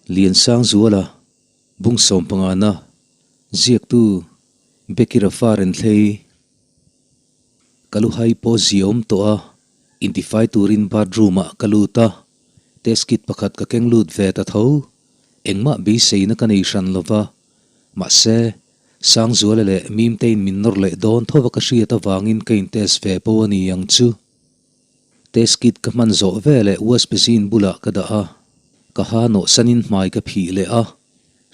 Liansangzuala, Bung sawmpangana, Ziaktu, Becky Rafa Renthlei, Ka lu hai pawh ziaawm tawh a, intifai turin bathroom ah ka lut a, test kit pakhat ka keng lut ve ta tho. Engmah beiseina ka nei hran lova, mahse, Sangzuala leh Mimtein min nawr leh dawn tho va ka hriat avangin ka intest ve pawh a ni ang chu. Test kit ka hman zawh veleh wash basin bulah ka dah a, ka ha nawh sanin hmai ka phih leh a,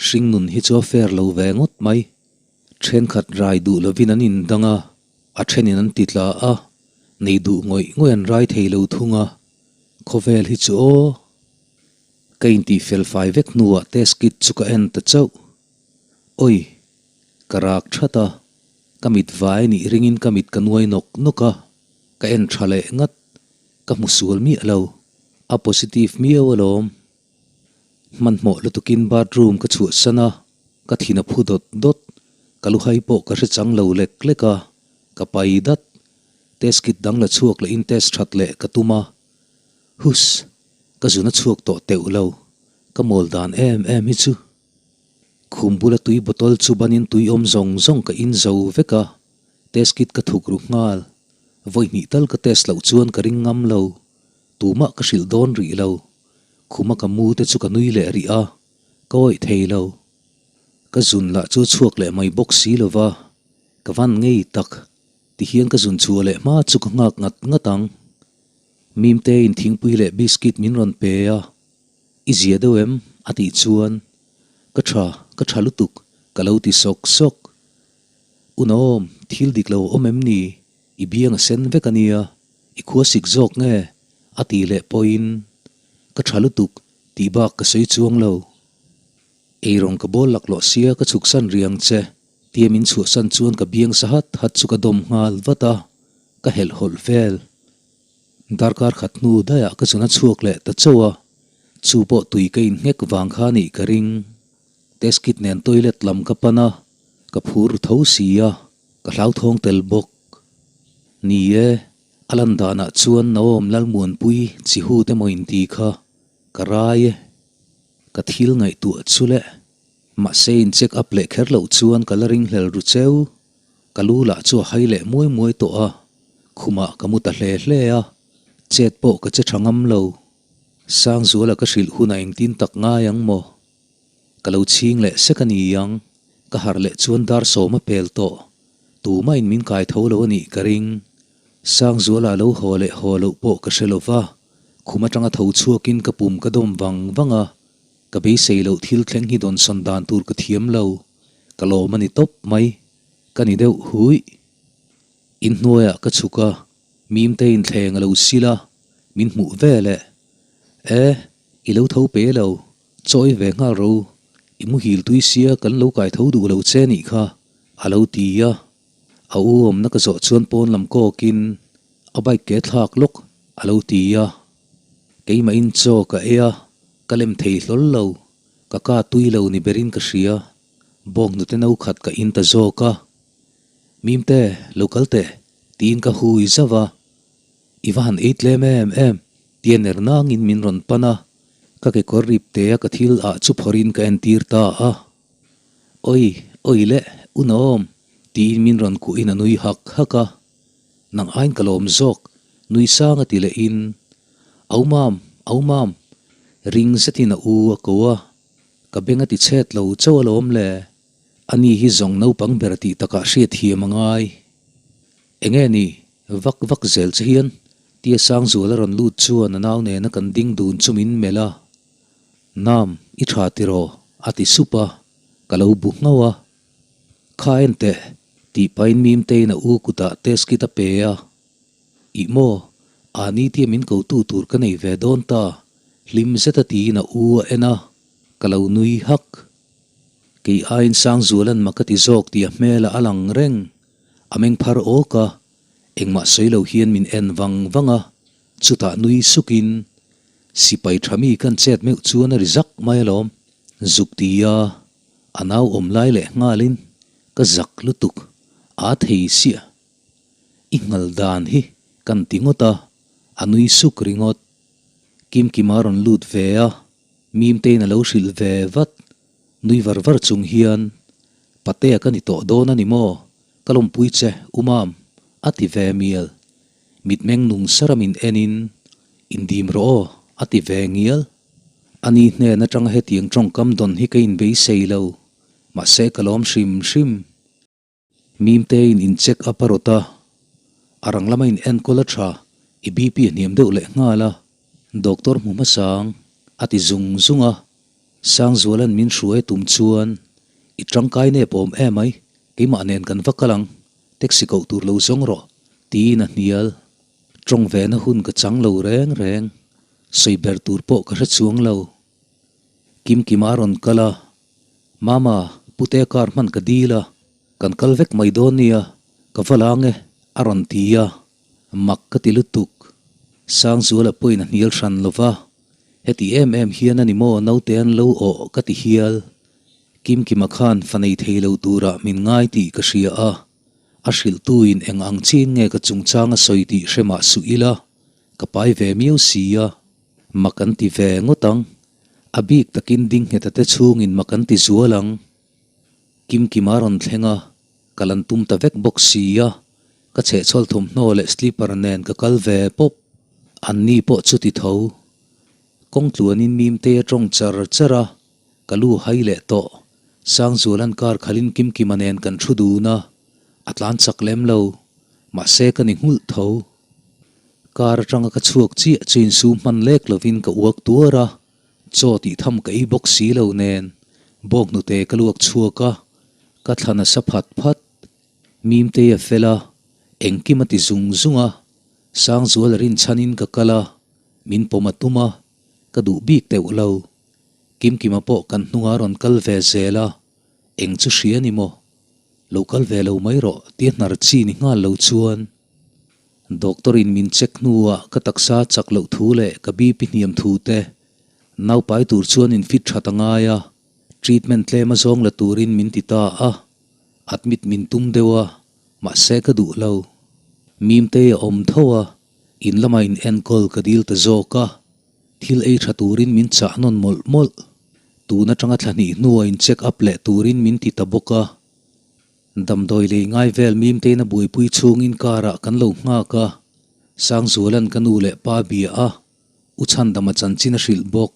hringnun hi chu a fair lo ve ngawt mai. Thenkhat rai duh lovin an indang a, a thenin an ti tla a, nei duh ngawih ngawih an rai thei lo thung a, khawvel hi chu aw. Ka intih fel fai vek hnuah test kit chu ka en ta chauh. Oi! Ka rak that a, ka mit vai nih ringin ka mit ka nuai nawk nawk a. Ka en tha leh ngat, ka hmu sual miah lo, a positive miau alawm. Hmanhmawh lutukin bathroom ka chhuahsan a, ka thin a phu dawt dawt, ka luhai pawh ka hre chang lo lek lek a, ka pai dat. Test kit dang la chhuak lehin test that leh ka tum a, huss, ka zun a chhuak tawh teuh lo, ka mawl dan em em hi chu. Khum bula tui bottle chu banin tui awm zawng zawng ka in zo vek a, Test kit ka thuk ru nghal. Vawi hnih tal ka test loh chuan ka ring ngam lo. Tumah ka hrilh dawn rih lo. Khuma ka mu te chu ka nui leh rih a, ka awih thei lo. Ka zun lah chu a chhuak leh mai bawk si lo va, ka van ngei tak. Tihian ka zun chhuah leh hma chu ka nghak ngat ngat ang. Mimtein thingpui leh biscuit min rawn pe a, I zia deuh em? a tih chuan, Ka tha, ka tha lutuk, ka lo ti sawk sawk. Unawm, thil dik lo awm em ni? I biang a sen vek a nia, i khua sik zawk nge? a ti leh pawhin, Ka tha lutuk, tih bak ka sawi chuang lo. Eirawng ka bawl laklawh sia ka chhuksan riang che, tia min chhuahsan chuan ka biang sa hat hat chu ka dawm nghal vat a, ka helh hawlh vel. Darkar khat hnu daiah ka chuna chhuak leh ta chauh a, chu pawh tui ka inngek vang kha nih ka ring. Test kit nen toilet lam ka pan a, ka phur ru tho si a, ka hlauthawng tel bawk. Ni e, a lan danah chuan Naom Lalmuanpui chi hu te maw inti kha ka rai e. Ka thil ngaihtuah chu le, mahse in check up leh kher loh chuan ka la ringhlel ru cheu. Ka lu lah chu a hai leh muai muai tawh a, khumah ka mu ta hle hle a, chet pawh ka che tha ngam lo. Sangzuala ka hrilh hunah engtin tak ngai ang maw? Ka lo chhing leh sek a ni ang, ka harh leh chuan dar sawm a pel tawh. Tumahin min kai tho lo a nih ka ring. Sangzuala lo haw leh haw loh pawh ka hre lo va, khum atanga tho chhuakin ka pum ka dawm vang vang a, ka beisei loh thil thleng hi dawnsawn dan tur ka thiam lo. Ka lawm a ni tawp mai, ka ni deuh huih. Inhnuaiah ka chhuk a, Mimte inthleng a lo sil a, min hmuh vel e. E, i lo tho pe lo, chawi ve nghal ro, i muhil tui sia kan lo kai tho duh lo che nih kha, a lo ti a. A u awmna ka zawh chuan pawn lam kawkin a bike ke thlak lawk, a lo ti a. Keimahin chaw ka ei a, ka lem thei hlawl lo, ka ka tui lo ni berin ka hria, bawk hnute no khat ka in ta zawk a. Mimte, lo kal teh, tiin ka hui zauh a. I va han ei tlem em em, tia ner nangin min rawn pan a, ka kekawr rip te a ka thil ah chu phawrhin ka entir ta a. Oi, oi le, unawm, tiin min rawn kuhin a nui hak hak a. Nang aiin ka lawm zawk, nui sang a ti lehin, Au mam, au mam, ring zetin a u a ko a, ka beng a ti chhet lo chauh alawm le. Ani hi zawng naupang ber tih takah hriat thiam a ngai. Enge ni, vak vak zel che hian tia Sangzuala rawn lut chuan a nau nena kan ding dun chu min melh a. Nam, i tha tiraw? a ti sup a, ka lo bu nghauh a. Kha en teh, tih pahin Mimtein a u kutah test kit a pe a. Ih maw, ani tia min kotu tur ka nei ve dawn ta, hlim zeta tiin a u a en a, ka lo nui hak. Kei aiin Sangzuala'n mak a ti zawk tih a hmel a lang reng. A meng phar awk a, engmah sawi lo hian min en vang vang a, chutah nui sukin, Sipai tha mi kan chet meuh chuan a ri zak mai alawm, zuk ti a, a nau awm lai leh nghalin ka zak lutuk, aa thei siah. I nghal dan hi kan ti ngawt a, a nui suk ringawt. Kimkima rawn lut ve a. Mimtein a lo hrilh ve vat. Nui var var chung hian, Patea ka ni tawh dawn a ni maw? Ka lawmpui che, U Mam, a ti ve mial. Mitmeng nung sara min enin, Indim rawh aw, a ti ve ngial. Ani hnen atanga hetiang tawngkam dawn hi ka inbeisei lo, mahse ka lawm hrim hrim. Mimtein in check up a rawt a, a rang lama in enkawl a tha, i BP a hniam deuh leh nghal a, doctor hmu hmasang a ti zung zung a, Sangzuala'n min hruai tum chuan i tangkai nep awm em ai, keimah nen kan va kal ang, taxi koh tur lo zawng rawh tiin a hnial. Tawng vena hun ka chang lo reng reng, sawi ber tur pawh ka hre chuang lo. Kimkima a rawn kal a, Mama, Pute car hman ka dil a, kan kal vek mai dawn nia, ka va la ang e, a rawn ti a, mak ka ti lutuk. Sangzuala pawhin a hnial hran lo va, heti em em hian a ni maw naute an lo awh ka ti hial. Kimkima khan fa nei thei lo turah min ngai tih ka hria a, a hrilhtuin eng ang chin nge ka chungchang a sawi tih hre mah suh ila, ka pai ve miau si a, mak an ti ve ngawt ang. A bik takin ding nghet a te chhungin mak an ti zual ang. Kimkima rawn thleng a, kal an tum ta vek bawk si a, ka chhehchhawl thawmhnaw leh slipper nen ka kal ve pawp. An ni pawh chuti tho. Kawng tluanin Mimte a tawng char char a, ka lu hai leh tawh. Sangzuala'n car khalin Kimkima nen kan thu dun a, a tlan chak lem lo, mahse ka ni nghulh tho. Car atanga ka chhuak chiah chu insum hman lek lovin ka uak tuar a, chaw tih tham ka ei bawk si lo nen bawk hnute ka luak chhuak a, ka thla nasa phat phat. Mimtei a fel a, engkim a ti zung zung a, Sangzuala rinchhanin ka kal a, min pawm a tum a, ka duh bik teuh lo. Kimkima pawh kan hnungah rawn kal ve zel a, eng chu hria ni maw? Lo kal ve lo mai rawh tia hnar chi ni nghal lo chuan. Doctor in min check hnuah ka taksa chak loh thu leh ka BP hniam thu te, naupai tur chuan in fit that a ngai a, treatment tlem a zawng la turin min ti ta a, admit min tum deuh a, mahse ka duh lo. Mimtei a awm tho a, in lamah in enkawl ka dil ta zawk a, thil ei tha turin min chah nawn mawlh mawlh. Tun atanga thla hnih hnuah in check up leh turin min ti ta bawk a. Damdawi lei ngai vel Mimtein a buaipui chhungin car-ah kan lo nghak a, Sangzuala'n ka nu leh pa bia a, U Chhandama chanchin a hrilh bawk.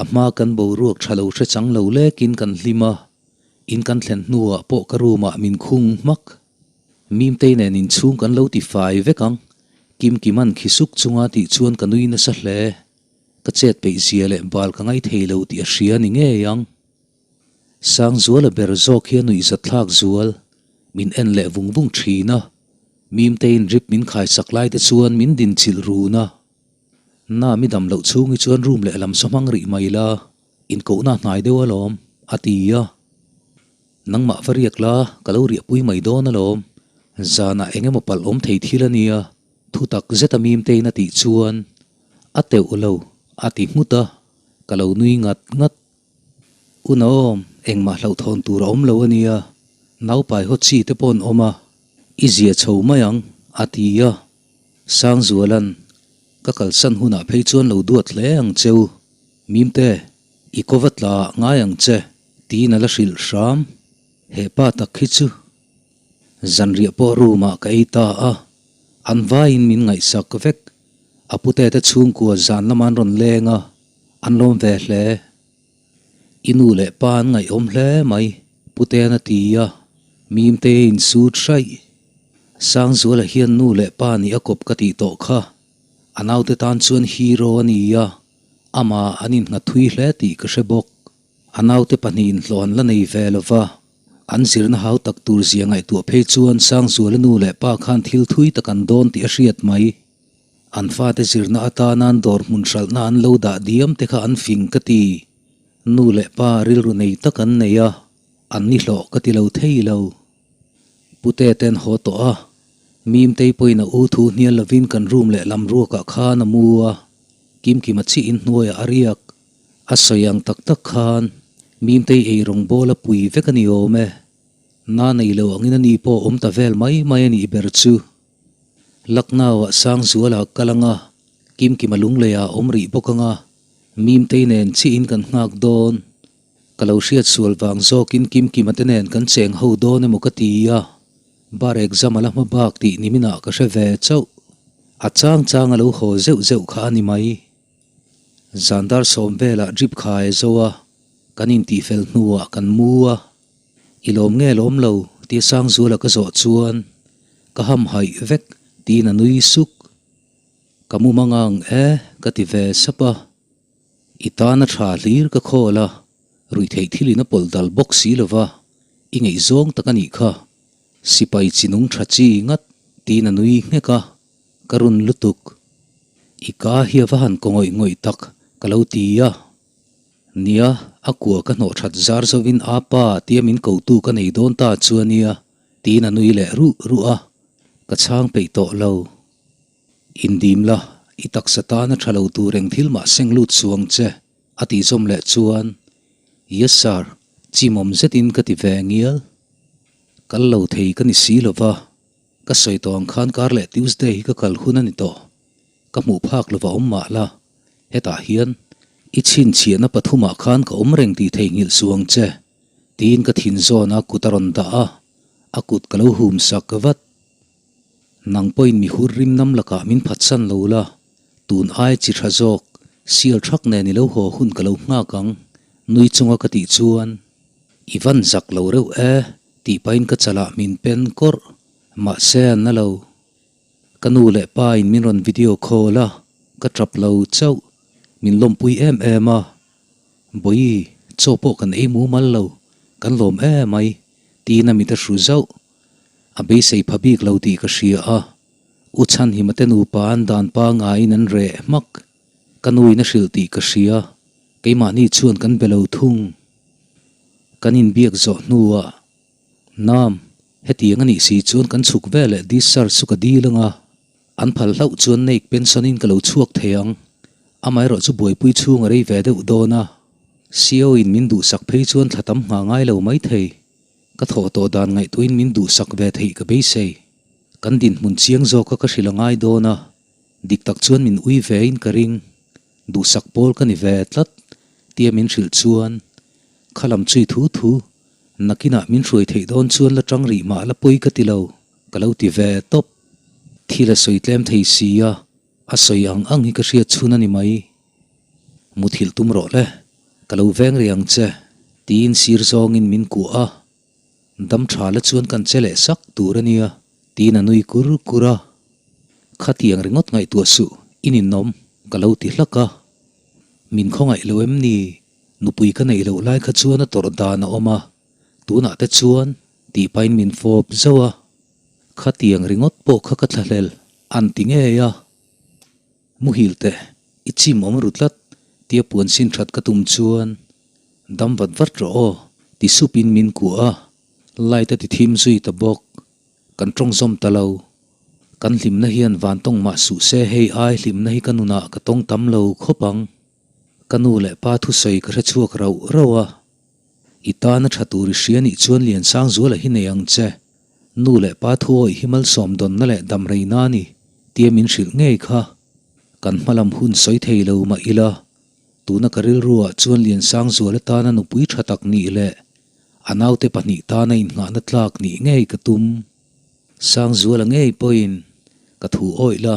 A hma kan boruak tha lo hre chang lo lekin kan hlim a, in kan thlen hnuah pawh ka room-ah min khung hmak. Mimtei nen inchhung kan lo ti fai vek ang, Kimkima'n khi suk chunga tih chuan ka nui nasa hle. Ka chet peih zia leh bal ka ngaithei lo tih a hria ni ngei ang. Sangzuala ber zawk hi a nuihzat thlak zual, min en leh vung vung thin a, Mimtein drip min khaisak lai te chuan min din chilh run a. Na mi dam loh chhung hi chuan room lehlam saw hmang rih mai la, inkohna hnai deuh alawm, a ti a. Nangmah va riak la, ka lo riahpui mai dawn alawm, zanah eng emaw palh awm thei thil a nia, thu tak zeta Mimtein a tih chuan a teuh lo, a ti nghut a, ka lo nui ngat ngat. Unawm, engmah hlauhthawn tur a awm lo a nia, naupai haw chi te pawh an awm a, i zia chho mai ang, a ti a. Sangzuala'n, Ka kalsan hunah phei chuan lo duat hle ang cheu, Mimte, i kaw va tla ngai ang che, tiin a la hrilh hram. He pa tak hi chu zanriah pawh room ah ka ei ta a, an vaiin min ngaihsak vek. A pute te chhungkua zan lama an rawn leng a, An lawm ve hle. I nu leh pa an ngaihawm hle mai, Putean a ti a, Mimte a insut hraih. Sangzuala hian nu leh pa nih a kawp ka tih tawh kha. A naute tan chuan hero a ni a, amah an innghat thui hle tih ka hre bawk. A naute pahnihin hlawh an la nei ve lo va, an zirna hau tak tur zia ngaihtuah phei chuan Sangzuala nu leh pa khan thil thui tak an dawn tih a hriat mai. An fate zirna atana an dawr hmun hralhna an lo dah diam te kha an fing ka ti. Nu leh pa rilru nei tak an nei a, an ni hlawh ka ti lo thei lo. Pute te an haw tawh a, Mimtei pawhin a u thu hnial lovin kan room leh lam ruakah khan a mu a, Kimkima chiah in hnuaiah a riak. A sawi ang tak tak khan Mimtei eirawng bawl a pui vek a ni awm e. Na nei lo angin a ni pawh awm ta vel mai mai a nih ber chu. Lucknow-ah Sangzuala kal anga, Kimkima Lungleiah a awm rih bawk anga. Mimtei nen chiin kan nghak dawn. Ka lo hriat sual vang zawkin Kimkima te nen kan cheng ho dawn emaw ka ti a, bar exam a la hma bak tih niminah ka hre ve chauh. A chang chang a lo haw zeuh zeuh kha a ni mai. Zandar sawm velah drip khai a zo a, kan intihfel hnuah kan mu a. I lawm nge lawm lo? tia Sangzuala ka zawh chuan ka ham haih vek tiin a nui suk. Ka mu mangang e ka ti ve sap a. I tana tha hlir ka khawl a, ruihtheih thilin a pawlh dal bawk si lo va, i ngaihzawng tak a nih kha. Sipai chi nung tha chi ngat tiin a nui nghek a, ka run lutuk. I ka hi a va han kaw ngawih ngawih tak ka lo ti a. Nia, a kua ka hnawh that zar zovin a pa tia min kotu ka nei dawn ta chu a nia, tiin a nui leh ruh ruh a, ka chhang peih tawh lo. Indim la, i taksa tana tha lo tur eng thil mah seng lut suang che, a tih zawm leh chuan, Yes sir, chimawm zetin ka ti ve ngial. Kal lo thei ka ni si lo va, ka sawi tawh ang khan kar leh Tuesday hi ka kal hun a ni tawh. Ka hmuh phak lo va awm mah la, hetah hian i chhinchhiahna pathumah khan ka awm reng tih theihnghilh suang che, tiin ka thin zawna kut a rawn dah a, a kut ka lo hum sak vat. Nang pawhin mi hur rim nam lakah min phatsan lo la, tun ai chi tha zawk, sial thak nen i lo haw hun ka lo nghak ang, nui chunga ka tih chuan, I van zak lo reuh e, tih pahin ka chalah min pen kawrh, mahse an na lo. Ka nu leh pa in min rawn video call a, ka tap lo chauh, min lawmpui em em a, Bawihi, chaw pawh kan ei mumal lo, kan lawm emai, tiin a mit a hru zauh. A beisei pha bik lo tih ka hria a, U Chhanhima te nupa an dan pangaiin an reh hmak. Ka nuin a hrilh tih ka hria, keimahni chuan kan be lo thung. Kan inbiak zawh hnuah, Nam, hetiang a nih si chuan kan chhuk veleh discharge chu ka dil ang a, an phal hlauh chuan Naik pension in ka lo chhuak thei ang. Amaherawh chu buaipui chhung a rei ve deuh dawn a, CO in min duhsak phei chuan thla tam nghah ngai lo maithei. Ka thawh tawh dan ngaihtuahin min duhsak ve theih ka beisei. Kan dinhmun chiang zawka ka hrilh a ngai dawn a, dik tak chuan min ui vein ka ring. Duhsak pawl ka ni ve tlat tia min hrilh chuan kha lam chui thu thu nakinah min hruai theih dawn chuan la tang rih mah la pawi ka ti lo ka lo ti ve tawp. Thil a sawi tlem thei si a, a sawi ang ang hi ka hriat chhun a ni mai. Muthilh tum rawh le, ka lo veng rih ang che, tiin sir zawngin min kuah a. Dam tha la chuan kan che leh sak tur a nia, tiin a nui kur kur a. Khatiang ringawt ngaihtuah suh, i ninawm, ka lo ti hlak a. Min khawngaih lo em ni? Nupui ka neih loh lai kha chuan a tawrh dan a awm a, tunah te chuan tih pahin min fawp zauh a. Khatiang ringawt pawh kha ka thlahlel, an ti ngei a. Muhil te, i chim awm ru tlat, tia puan sin that ka tum chuan, Dam vat vat rawh aw, ti supin min kuah a, light a ti thim zui ta bawk. Kan tawng zawm ta lo. Kan hlimna hian van tawng mah suh se hei ai hlimna hi ka nunah ka tawng tam lo khawp ang. Ka nu leh pa thusawi ka hre chhuak rauh rauh a. I tana tha tur i hria nih chuan Liansangzuala hi nei ang che. Nu leh pa thuawih hi malsawm dawnna leh damrei na ni tia min hrilh ngei kha. Kan hmalam hun sawi thei lo mah ila, tuna ka rilruah chuan Liansangzuala tana nupui tha tak nih leh a naute pahnih tana innghahna tlak nih ngei ka tum. Sangzuala ngei pawhin ka thu awih la,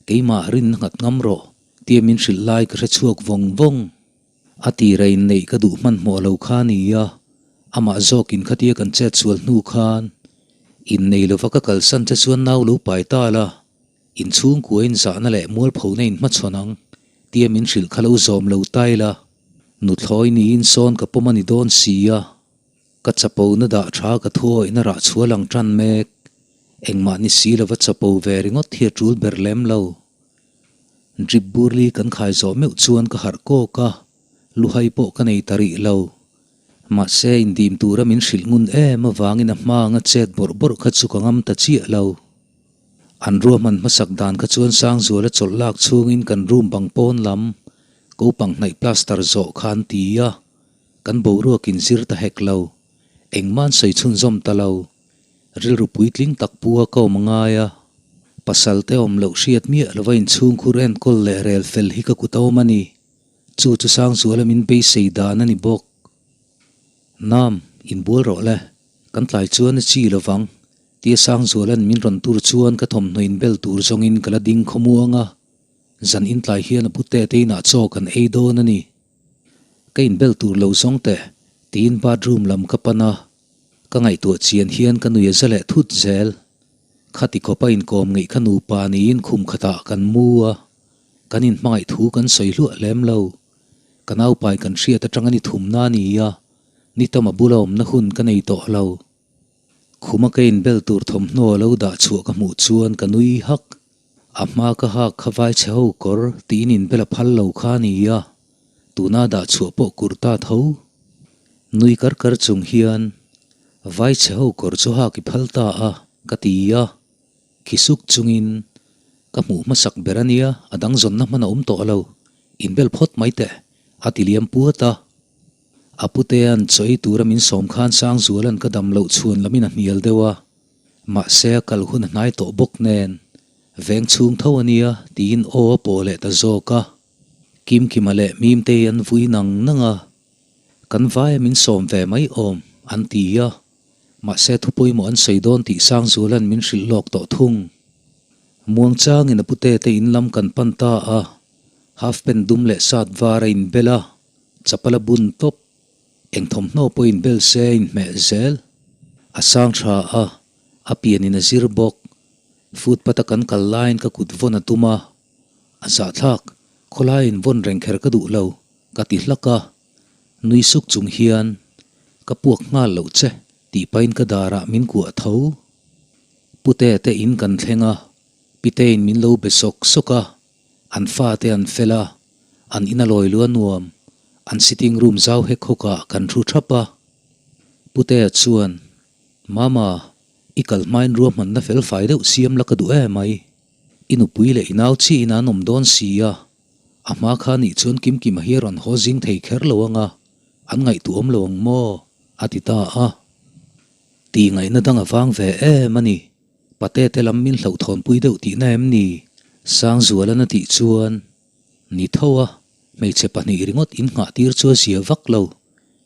keimah rinna nghat ngam rawh tia min hrilh lai ka hre chhuak vawng vawng. A tira inneih ka duh hmanhmawh lo kha a ni a, amah zawkin khatia kan chet sual hnu khan innei lova ka kalsan che chuan nau lo pai ta la, inchhungkuain zahna leh mualphona in hmachhawn ang tia min hrilh kha lo zawm lo ta ila, nuthlawi niin sawn ka pawm a ni dawn si a, ka chapona dah tha ka thuawihna rah chhuah lang tan mek, engmah ni si lova chapo ve ringawt hi a tul ber lem lo. Drip burli kan khai zawh meuh chuan ka harh kawk a, luhai pawh ka nei ta rih lo. Mahse, indim tura min hrilh ngun em avangin a hma anga chet bawrh bawrh kha chu ka ngam ta chiah lo. An ruahman hmasak dan kha chuan Sangzuala chawlh lak chhungin kan room bang pawn lam kopang hnaih plaster zawh kha an ti a, kan boruak inzir ta hek lo. Engmah an sawi chhunzawm ta lo. Rilru puitling tak pu a ka awm ngai a, pasal te awm loh hriat miah lova inchhungkhur enkawl leh rel fel hi ka kut a awm a ni. Chu chu Sangzuala min beisei dan a ni bawk. Nam, inbual rawh le, kan tlai chuan a chi lovang, tia Sangzuala'n min rawn tur chuan ka thawmhnaw inbel tur zawngin ka la ding khawmuang a. Zan intlai hian a pute te inah chaw kan ei dawn a ni. Ka inbel tur lo zawng teh, tiin bathroom lam ka pan a. Ka ngaihtuah chian hian ka nui a za leh thut zel. Khati khawp a inkawm ngeih kha nupa niin khum khatah kan mu a, kan inhmangaih thu kan sawi hluah lem lo. Ka naupai kan hriat atang a ni thumna a ni a, ni tam a bula awmna hun ka nei tawh lo. Khuma ka inbel tur thawmhnaw a lo dah chhuah ka hmuh chuan ka nui hak. A hma ka hak kha vai chhe ho kawr tiin inbel a phal lo kha a ni a, tuna dah chhuah pawh kur ta tho. Nui kar kar chung hian vai chhe ho kawr chu hak i phal ta a, ka ti a. Khi suk chungin ka hmuh hmasak ber a nia, a dang zawnna hman a awm tawh lo, inbel phawt mai teh, a ti liam puat a. A putea'n chaw ei tura min sawm khan Sangzuala'n ka dam loh chhuan lamin a hnial deuh a. Mahse a kal hun a hnai tawh bawk nen, veng chhung tho a nia tiin aw a pawh leh ta zawk a. Kimkima leh Mimtei an vui nang nang a, kan vaia min sawm ve mai awm an ti a, mahse thu pawimawh an sawi dawn tih Sangzuala'n min hrilh lawk tawh thung. Muangchangin a pute te in lam kan pan ta a, half pant dum leh shirt var a inbel a, chapal a bun tawp. Eng thawmhnaw pawh inbel se a inhmeh zel. A sang tha a, a pianin a zir bawk. Footpath a kan kal laiin ka kut vawn a tum a, a zahthlak, khawlaiin vawn reng kher ka duh lo, ka ti hlak a. Nui suk chung hian, Ka puak nghal loh che, tih pahin ka darah min kuah tho. Pute te in kan thleng a, Pitein min lo be sawk sawk a. An fate an fel a, an ina lawi lu a nuam, an sitting room zau hek hawkah kan thu thap a. Putea chuan, Mama, i kal hmain ruahmanna fel fai deuh siam la ka duh em ai. I nupui leh i nau chiin an awm dawn si a, a hma kha nih chuan Kimkima hi a rawn haw zing thei kher lo ang a, an ngaihtuah awm lo ang maw? a ti ta a. Tih ngaihna dang a vang ve em a ni. Pate te lam min hlauhthawnpui deuh tihna em ni? Sangzualan a tih chuan, Ni tho a, hmeichhe pahnih ringawt in nghah tir chu a zia vak lo.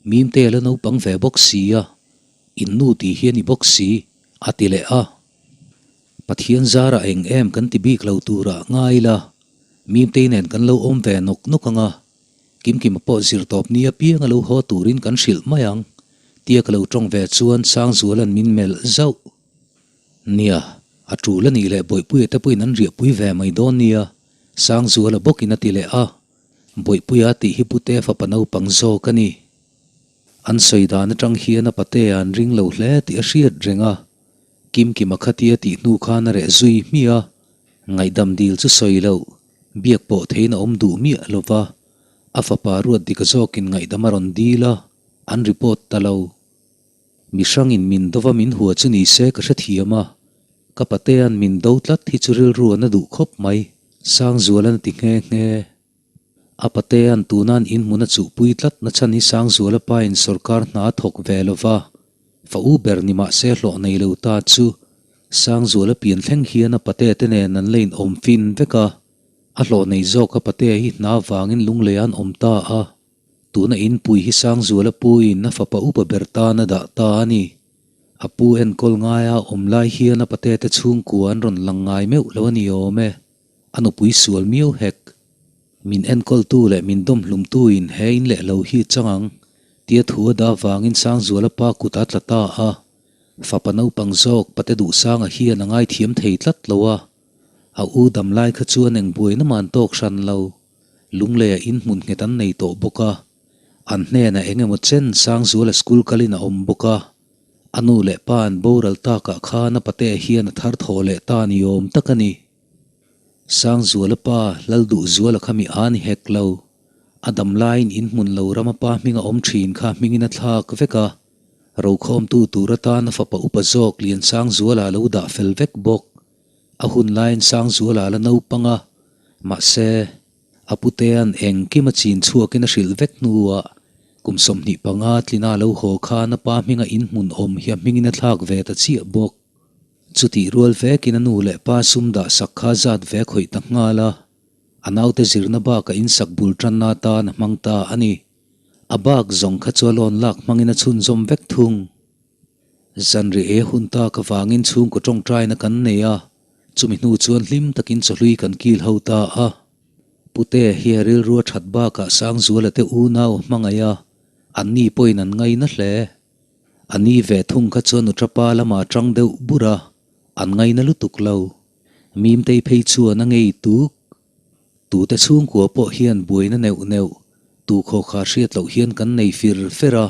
Mimte a la naupang ve bawk si a, in nu tih hi a ni bawk si, a ti leh a. Pathian zarah eng em kan ti bik lo turah ngai ila, Mimtei nen kan lo awm ve nawk nawk ang a, Kimkima pawh zir tawp ni apiang a lo haw turin kan hrilh mai ang, tia ka lo tawng ve chuan Sangzualan min melh zauh. Nia, a tul a nih leh Bawihpuia te pawhin an riahpui ve mai dawn nia, Sangzuala bawkin a ti leh a. Bawihpuia tih hi Pute fapa naupang zawk a ni. An sawi dan atang hian a patea an ring lo hle tih a hriat reng a. Kimkima khatia tih hnu khan a reh zui hmiah a, ngaihdam dil chu sawi loh, biak pawh theiin a awm duh miah lo va. A fapa ruat dika zawkin ngaihdam a rawn dil a, an report ta lo. Mi hrangin min dova min hua chu ni se ka hrethiam a, ka patea'n min do tlat hi chu rilru a na duh khawp mai, Sangzuala'n a ti nghe nghe. A patea'n tuna'n inhmun a chuhpui tlat na chhan hi Sangzuala pain sawrkar hna a thawk ve lo va, fa u ber ni mah se hlawh nei lo ta chu Sangzuala pian thleng hian a patea te nen an la inawm fin vek a, a hlawh nei zawk a patea hi hna vangin lunglei an awm ta a. Tuna inpui hi Sangzuala puiin a fapa upa ber tan a dah ta a ni. A pu enkawl ngaia a awm lai hian a patete chhungkua an rawn lang ngai meuh lo a ni awm e. A nupui sual miau hek. Min enkawltu leh min dawmhlumtuin he in leh lo hi chang ang, tia thu a dah vangin Sangzuala pa kut a tla ta a. Fapa naupang zawk pate Duhsanga hian a ngaithiam thei tlat lo a. A u dam lai kha chuan eng buaina man tawk hran lo. Lungleiah in hmun nghet an nei tawh bawk a, an hnenah eng emaw chen Sangzuala school kalin a awm bawk a, a nu leh pa an boral takah khan a patea hian a thar thaw leh ta ni awm tak a ni. Sangzuala pa Lalduhzuala kha mi a ni hek lo, a dam laiin in hmun lo rama pa hming a awm thin kha hmingin a thlak vek a, rokhawmtu tur atan a fapa upa zawk Liansangzuala a lo dah fel vek bawk. A hun laiin Sangzuala la naupang a, mahse, a putea'n engkim a chin chhuakin a hrilh vek hnuah kum 25 tlina lo haw khan a pa hminga inhmun awm hi a hmingin a thlak ve ta chiah bawk. Chutih rual vekin a nu leh pa sum dah sak kha zat ve khawih ta nghal a. A naute zirna bakah insak bul tanna atan a hmang ta a ni. A bak zawng kha chu a loan lak hmangin a chhunzawm vek thung. Zanriah ei hun tak avangin chhungkaw tawngtaina kan nei a, chumi hnu chuan hlim takin chawhlui kan kil ho ta a. Pute hi a rilru a that bakah Sangzuala te unau a hmangaih a, anni pawhin an ngaina hle. A ni ve thung kha chuan Nuṭapa lamah a ṭang deuh bur a, an ngaina lutuk lo. Mimtei phei chuan a ngei tuk. Tute chhungkua pawh hian buaina neuh neuh, tu khawkha hriat loh hian kan nei fir fer a,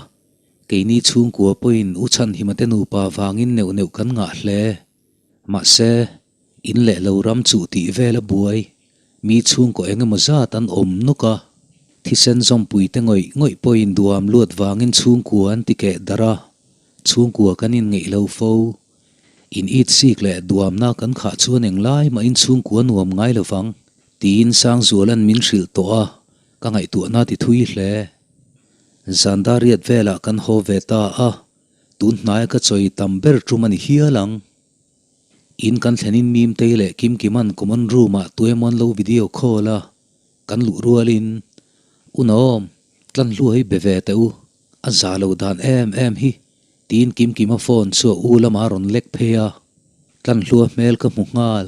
keini chhungkua pawhin U Chhanhima te nupa vangin neuh neuh kan ngah hle. Mahse, in leh lo ram chuh tih vel a buai, mi chhungkaw eng emaw zat an awm nuk a, thisen zawmpui te ngawih ngawih pawhin duam luat vangin chhungkua an ti keh darh a, chhungkua kan inngeih lo fo. In it sik leh duamna kan khah chuan englai mahin chhungkua nuam ngai lo vang, tiin Sangzuala'n min hrilh tawh a, ka ngaihtuahna ti thui hle. Zandariat velah kan haw ve ta a, tun hnaia ka chawi tam ber tum a ni hial ang. In kan thlenin Mimtei leh Kimkima'n common room-ah tuemaw an lo video call a, kan luh rualin, Unawm, tlan hluai be ve teh u, a za lo dan em em hi, tiin Kimkima phone chu a u lamah a rawn lek phei a, tlan hlua hmel ka hmu nghal,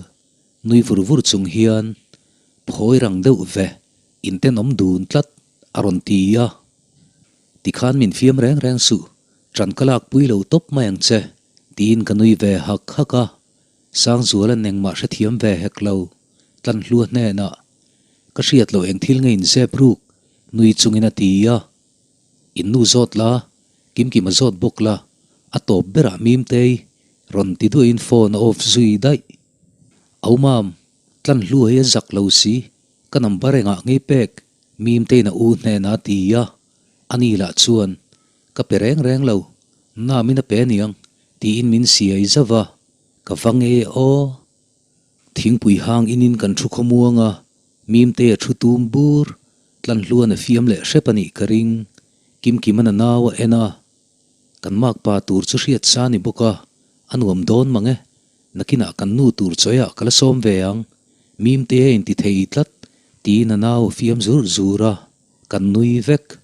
nui vur vur chung hian, Phawi rang deuh ve, intenawm dun tlat, a rawn ti a. Tikhan min fiam reng reng suh, ṭan ka lak pui lo tawp mai ang che, tiin ka nui ve hak hak a. Sangzuala'n engmah hrethiam ve hek lo, Tlanhlua hnenah, Ka hriat loh eng thil nge inzep ruk? nui chungin a ti a. In nu zawt la, Kimkim a zawt bawk la, a tawp berah Mimtei rawn ti duahin phone a off zui daih. Aumam, Tlanhlua hi a zak lo si, ka number engah ngei pek? Mimtein a u hnenah a ti a, ani lah chuan, Ka pe reng reng lo, namin a pe aniang, tiin min siai zauh a, ka va nge aw. Thingpui hang inin kan thu khawmuang a, Mimtei a thu tum bur, Tlanhluan a fiam leh hrep a nih ka ring, Kimkima'n a nau a en a, kan makpa tur chu hriat sa ni bawk a, a nuam dawn mang e, nakinah kan nu tur chawiah ka la sawm ve ang, Mimtei a inti thei tlat, tiin a nau a fiam zur zur a, kan nui vek.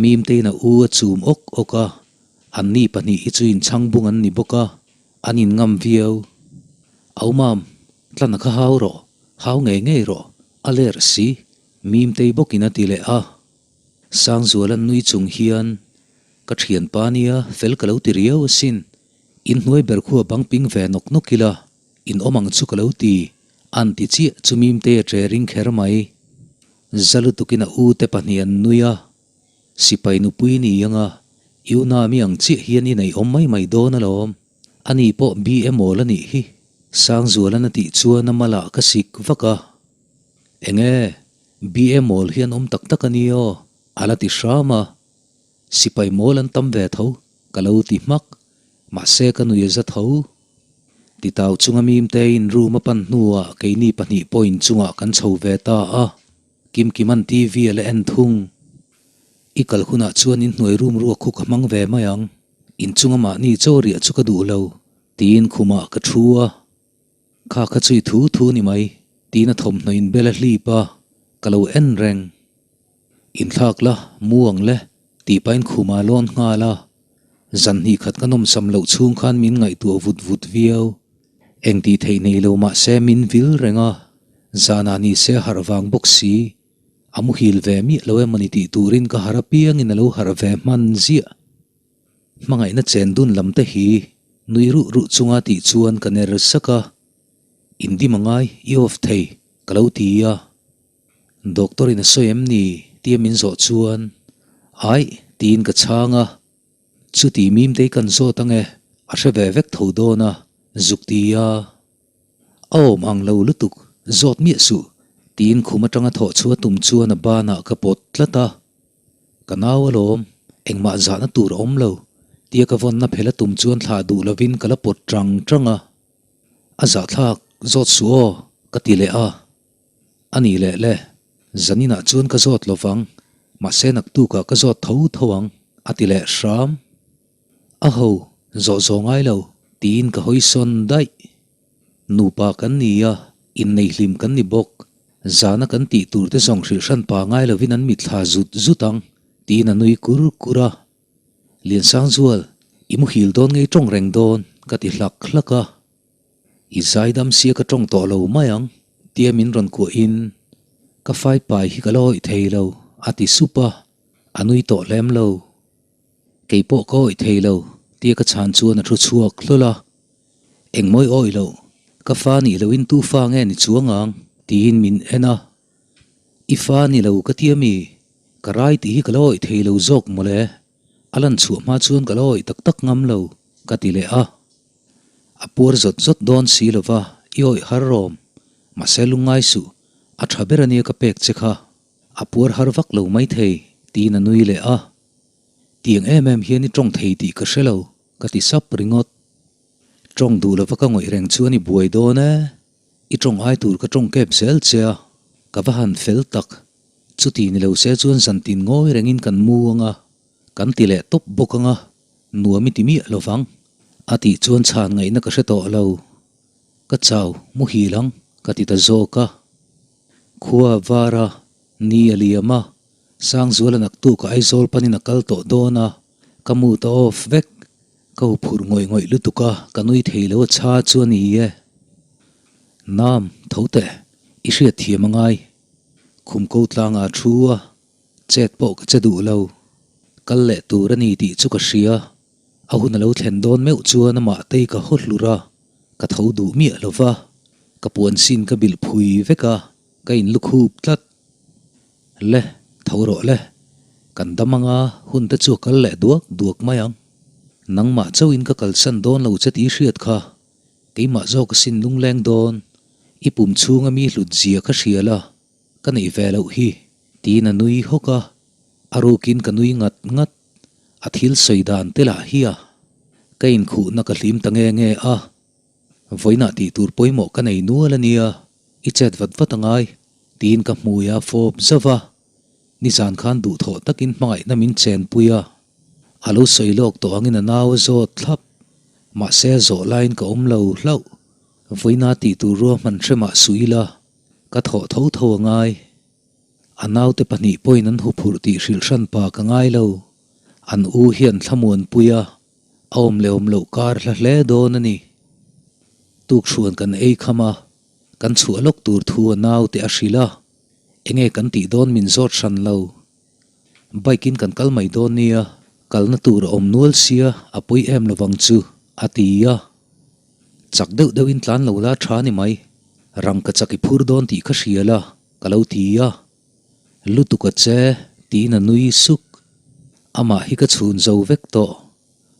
Mimteiin a u a chum awk awk a, anni pahnih hi chu inchhang bung an ni bawk a, an inngam viau. Aumam, tlan a kha hau rawh, hau ngei ngei rawh, a ler si, Mimtei bawkin a ti leh a. Sangzuala'n nui chung hian, Ka thianpa nia, fel ka lo ti riau asin, inhnuai ber khu a bang ping ve nawk nawk ila, In awm ang chu ka lo ti, an ti chiah chu Mimtei a ṭe ring kher mai. Za lutukin a u te pahnih an nui a, Sipai nupui ni anga i u Nami ang chiah hian i neih awm mai mai dawn alawm. Ani pawh BA mawl a nih hi, Sangzuala'n a tih chuan a malah ka sik vak a. Enge, BA mawl hi an awm tak tak a ni aw, a la ti hram a. Sipai mawl an tam ve tho, ka lo ti hmak. Mahse ka nui a za tho. Titau chunga Mimteiin room a pan hnuah keini pahnih pawh inchungah kan chho ve ta a, Kimkima'n TV a la en thung. I kal hunah chuan inhnuai room ruak khu ka hmang ve mai ang, inchunga mahni chaw riah chu ka duh lo, tiin khumah ka thu a. Kha kha chu i thu thu ni mai, tiin a thawmhnaw inbel a hlip a, ka lo en reng. Inthlak la, mu ang le, tih pahin khumah a lawn nghal a. Zan hnih khat ka nawmsam loh chhung khan min ngaihtuah vut vut viau. Eng tih theih nei lo mah se min vil reng a, zanah ni se a harh vang bawk si. A muhil ve miah lo emaw ni tih turin ka harh apiangin a lo harh ve hman ziah. Hmangaihna chen dun lam te hi nui ruh ruh chunga tih chuan ka ner sak a, Indim a ngai, i off thei, ka lo ti a. Doctor in a sawi em ni? tia min zawh chuan, Aih, tiin ka chhang a. Chuti Mimtei kan zawt ange, a hre ve vek tho dawn a, zuk ti a. A awm ang lo lutuk, zawt miah suh, tiin khum atanga thawh chhuah tum chuan a banah ka pawt tlat a. Ka nau alawm, engmah zahna tur a awm lo, tia ka vawnna phel a tum chuan thlah duh lovin ka la pawt tang tang a. A zahthlak, zawt suh aw, ka ti leh a. A ni leh le, zaninah chuan ka zawt lo vang, mahse naktukah ka zawt tho tho ang, a ti leh hram. A ho, zawh zawh ngai lo, tiin ka hawi sawn daih. Nupa kan ni a, inneihlim kan ni bawk. Zana kan tih tur te zawng hrilh hran pa ngai lovin an mitthla zut zut ang, tiin a nui kur kur a. Liansangzual, i muhil dawn ngei tawng reng dawn, ka ti hlak hlak a. I zaidam sia ka tawng tawh lo mai ang, tia min rawn kuahin, Ka fai pai hi ka la awih thei lo, a ti sup a, a nui tawh lem lo. Kei pawh ka awih thei lo, tia ka chhan chuan a thu chhuak hlawl a. Engmawi awih loh, ka fa nih loin tu fa nge ni chuang ang, tiin min en a. I fa ni lo ka ti ami? Ka rai tih hi ka la awih thei lo zawk mawle, a lan chhuah hma chuan ka la awih tak tak ngam lo, ka ti leh a. A puar zawt zawt dawn si lova, i awih har rawm. Mahse lungngai suh, a tha ber ania ka pek che kha. A puar har vak lo maithei, tiin a nui leh a. Tiang em em hian i tawng thei tih ka hre lo, ka ti sap ringawt. Tawng duh lova ka ngawih reng chuan i buai dawn e. I tawng ai tur ka tawng kep zel che a, ka va han fel tak. Chuti ni lo se chuan zantin ngawi rengin kan mu ang a, kan ti leh tawp bawk ang a, nuam i ti miah lo vang. A tih chuan chhan ngaihna ka hre tawh lo. Ka chau, muhil ang, ka ti ta zawk a. Khua a var a, ni a liam a, Sangzuala naktuk a Aizawl panin a kal tawh dawn a, ka mood a off vek. Ka huphurh ngawih ngawih lutuk a, ka nui thei lo a chha chu a ni e. Nam, tho teh, i hriat thiam a ngai. Khum ko tlangah a thu a, chet pawh ka che duh lo. Kal leh tur a ni tih chu ka hria. A hun a lo thlen dawn meuh chuan amah tei ka haw hlur a, ka tho duh miah lo va. Ka puan sin ka bilh phui vek a, ka inlukhup tlat. Le, tho rawh le. Kan dam anga hun te chu a kal leh duak duak mai ang. Nangmah chauhin ka kalsan dawn lo che tih hriat kha. Keimah zawk a sin lungleng dawn. I pum chhunga mi hlut zia kha hria la, ka neih ve loh hi. Tiin a nui hawk a, a rukin ka nui ngat ngat. A thil sawi dan te lah hi a. Ka inkhuhna ka hlim ta nge nge a. Vawiinah tih tur pawimawh ka nei nual a nia, i chet vat vat a ngai, tiin ka hmui a fawp zauh a. Nizan khan duhthawh takin hmangaihna min chenpui a, a lo sawi lawk tawh angin a nau a zawt thlap. Mahse a zawh laiin ka awm lo hlauh. Vawiina tih tur ruahman hremah suh ila, ka thawh tho tho a ngai. A naute pahnih pawhin an huphurh tih hrilh hran pa ka ngai lo. An u hian thlamuanpui a, A awm leh awm loh kar hla hle dawn a ni. Tukhruan kan ei kham a, kan chhuah lawk tur thu a naute a hrilh a, enge kan tih dawn min zawt hran lo. Bike in kan kal mai dawn nia, kalna tur a awm nual sia a pawi em lovang chu, a ti a. Chak deuh deuhin tlan lo la tha ni mai, rangka chak i phur dawn tih kha hria la, ka lo ti a. Lutuk a che, tiin a nui suk. Amah hi ka chhun zo vek tawh.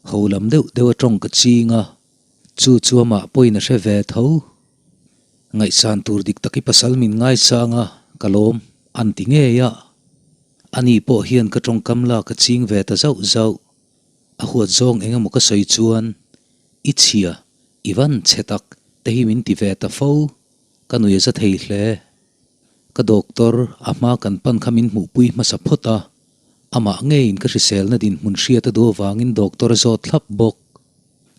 Ho lam deuh deuh a tawng ka ching a, chu chu amah pawhin a hre ve tho. Ngaihsan tur dik tak i pasal min ngaisang a, ka lawm, an ti ngei a. Ani pawh hian ka tawngkam lak a ching ve ta zauh zauh. A huat zawng eng emaw ka sawi chuan, I chhia, i van chhe tak te hi min ti ve ta fo. Ka nui a za thei hle. Ka doctor a hma kan pan kha min hmuhpui hmasa phawt a, amah ngeiin ka hriselna dinhmun hriat a duh avangin doctor a zawt thlap bawk.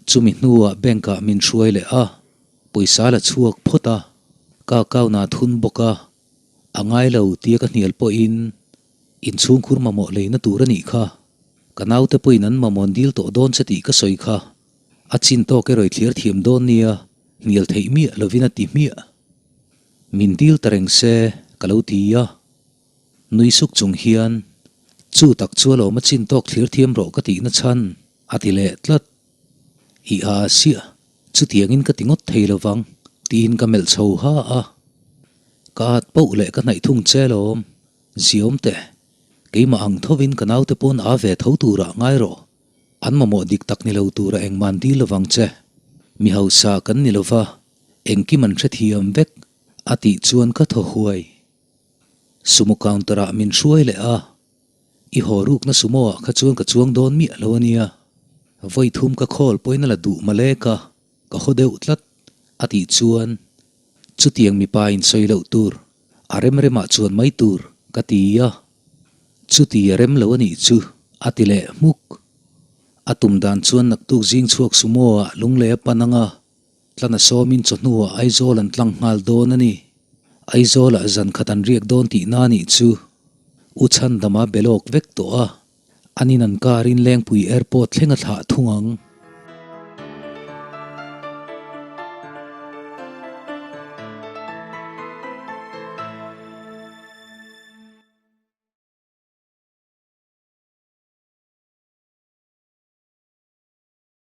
Chumi hnuah bank ah min hruai leh a, pawisa la chhuak phawt a, ka account ah thun bawk a, a ngai lo tia ka hnial pawhin inchhungkhur mamawh leina tur a nih kha. Ka naute pawhin an mamawh an dil tawh dawn che tih ka sawi kha. A chin tawk erawh i thlir thiam dawn nia, hnial theih miah lovin a ti hmiah. Min dil ta reng se, ka lo ti a. Nui suk chung hian, Chu tak chu alawm a chin tawk thlir thiam rawh ka tihna chhan, a ti leh tlat. I a siah, chutiangin ka ti ngawt thei lo vang, tiin ka melh chho ha a. Ka at poh leh ka hnaih thung che alawm, ziawm teh. Keimah ang thovin ka naute pawn a ve tho turah ngai rawh. An mamawh dik tak ni lo tura engmah an dil lovang che. Mi hausa kan ni lova, engkim an hrethiam vek, a tih chuan ka thaw huai. Sumo counter ah min hruai leh a, I haw rukna sumo ah kha chuan ka chuang dawn miah lo ania. Vawi thum ka call pawhin a la duh malek a, ka haw deuh tlat, a tih chuan chutiang mipa in sawi loh tur, a rem remah chuan mai tur, ka ti a. Chuti a rem lo a nih chu, a ti leh hmuk. A tum dan chuan naktuk zing chhuak sumo ah lunglei a pan ang a, Tlana sawmin chawhnuah Aizawl an tlang nghal dawn a ni. Aizawlah zan khat an riak dawn tihna nih chu. U Chhandama be lawk vek tawh a, an in an car in Lengpui Airport thleng a thlah thung ang.